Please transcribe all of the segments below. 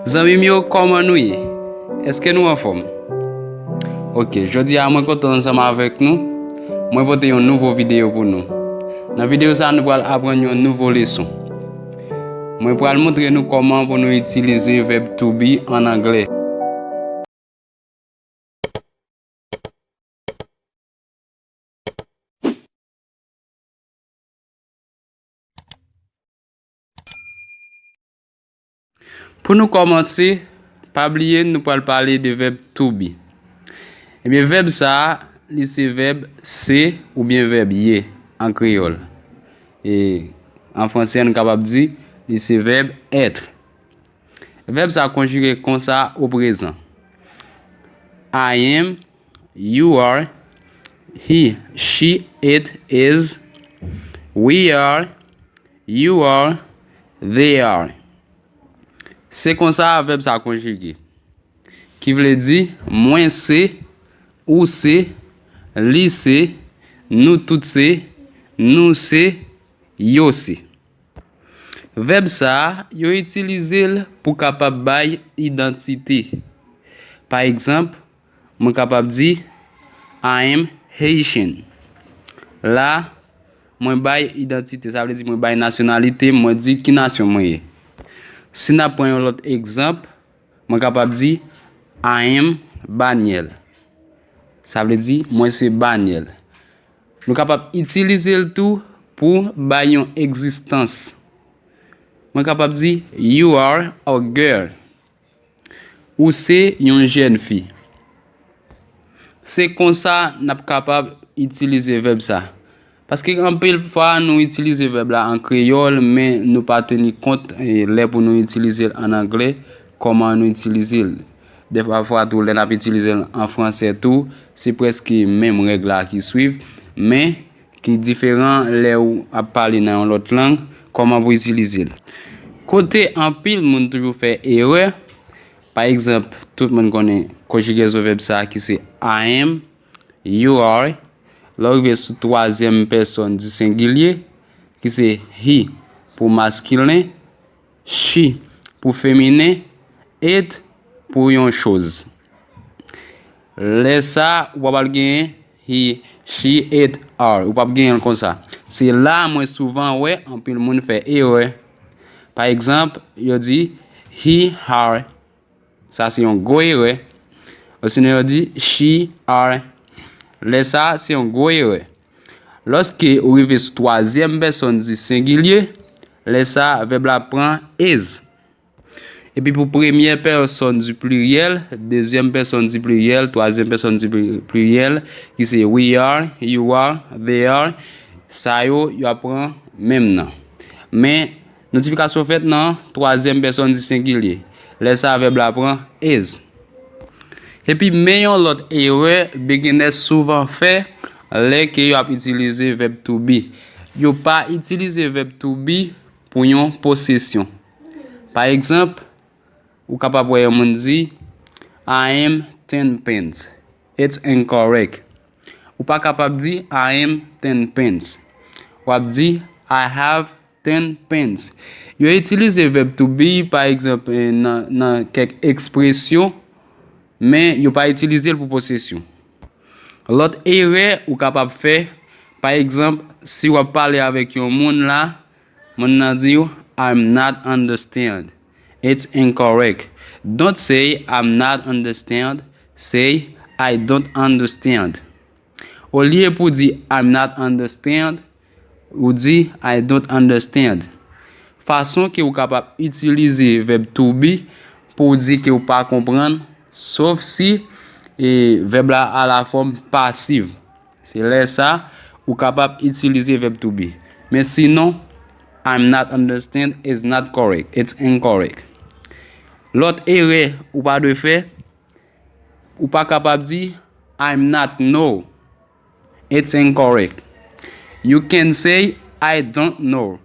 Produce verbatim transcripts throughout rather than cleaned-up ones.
Zanmi m yo, kòman nou ye? Èske nou anfòm? Ok, jodi a mwen kontan ansanm avèk nou. Mwen pote yon nouvo videyo pou nou. Nan videyo sa a, nou pral aprann yon nouvo leson. Mwen pral montre nou kòman pou nou itilize vèb to be an anglè. Pou nou kòmanse, pa bliye nou pral pale de vèb to be. Ebyen, vèb sa a, li se vèb se oubyen vèb ye an kreyòl. E an fransè, nou kapab di li se vèb être. Vèb sa konjige konsa o prezan. I am, you are, he, she, it, is, we are, you are, they are. Se konsa vèb sa konjige. Ki vle di, mwen se, ou se, li se, nou tout se, nou se, yo se. Vèb sa a, yo itilize l pou kapab bay idantite. Pa egzanp, mwen kapab di, I am Haitian. La, mwen bay idantite, sa vle di mwen bay nasyonalite m, mwen di ki nasyon mwen ye. Si n ap pran yon lòt egzanp, mwen kapab di, I am Baniel. Sa vle di, mwen se Baniel. Nou kapab itilize l tou pou bay yon egzistans. Mwen kapab di, you are a girl. Ou se yon jèn fi. Se konsa n ap kapab itilize vèb sa. Paske anpil fwa nou itilize vèb la an kreyòl, men nou pa teni kont, eh, lè pou nou itilize l an anglè, kòman nou itilize l. Dèfwa fwa tou, lè n ap itilize l an fransè tou, se prèske menm règ la ki swiv, men ki diferan lè w ap pale nan yon lòt lang, kòman pou itilize l. Kote anpil moun toujou fè erè, pa egzanp, tout moun konnen konjigezon vèb sa a ki se I am, you are, lè w rive sou twazyèm pèsòn di sengilye, ki se he pou maskilen, she pou feminen, it pou yon choz. Lè sa, ou pa pral genyen he, she, it, are. Ou p ap genyen l konsa. Se la mwen souvan wè anpil moun fè erè. Pa egzanp, yo di he, her. Sa se yon gwo erè. Osinon yo di she, her. Lè sa, se yon gwo erè. Lòske ou rive sou twazyèm pèsòn di sengilye, lè sa, vèb la pran is. Epi pou premyè pèsòn di pliryèl, dezyèm pèsòn di pliryèl, twazyèm pèsòn di pli-, pliryèl, ki se we are, you are, they are, sa yo, yo ap pran menm nan. Men, notifikasyon fèt nan twazyèm pèsòn di sengilye. Lè sa, vèb la pran is. Epi, men yon lòt erè beginners souvan fè lè ke yo ap itilize vèb to be. Yo pa itilize vèb to be pou yon posesyon. Pa egzanp, ou kapab wè yon moun di, I am ten pence. It's incorrect. Ou pa kapab di, I am ten pence. W ap di, I have ten pence. Yo itilize vèb to be, pa egzanp, eh, nan, nan kèk ekspresyon, men yo pa itilize l pou posesyon. Lòt erè ou kapab fè, pa egzanp, si w ap pale avèk yon moun la, moun nan di w, I'm not understand. It's incorrect. Don't say I'm not understand, say I don't understand. Olye pou di I'm not understand, ou di I don't understand. Fason ke ou kapab itilize vèb to be pou w di ke ou pa konprann, sof si, e, vèb la a la fòm pasiv. Se lè sa, ou kapab itilize vèb to be. Men sinon, I'm not understand is not correct. It's incorrect. Lòt erè ou pa dwe fè, ou pa kapab di, I'm not know. It's incorrect. You can say, I don't know.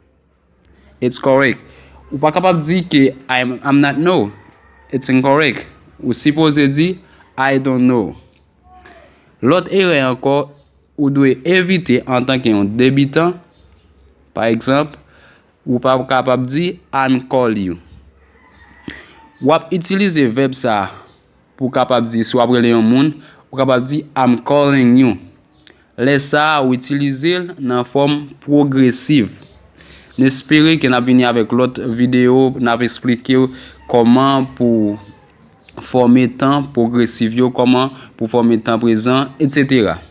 It's correct. Ou pa kapab di ke I'm, I'm not know. It's incorrect. Ou sipoze di, I don't know. Lòt erè ankò, ou dwe evite antanke yon debitan. Pa egzanp, ou pa kapab di, I'm call you. W ap itilize vèb sa a pou w kapab di, si w ap rele yon moun, ou kapab di, I'm calling you. Lè sa a, ou itilize l nan fòm pwogresiv. N espere ke n ap vini avèk lòt videyo, n ap eksplike w kòman pou fòme tan pwogresiv yo, kòman pou fòme tan prezan, etsetera.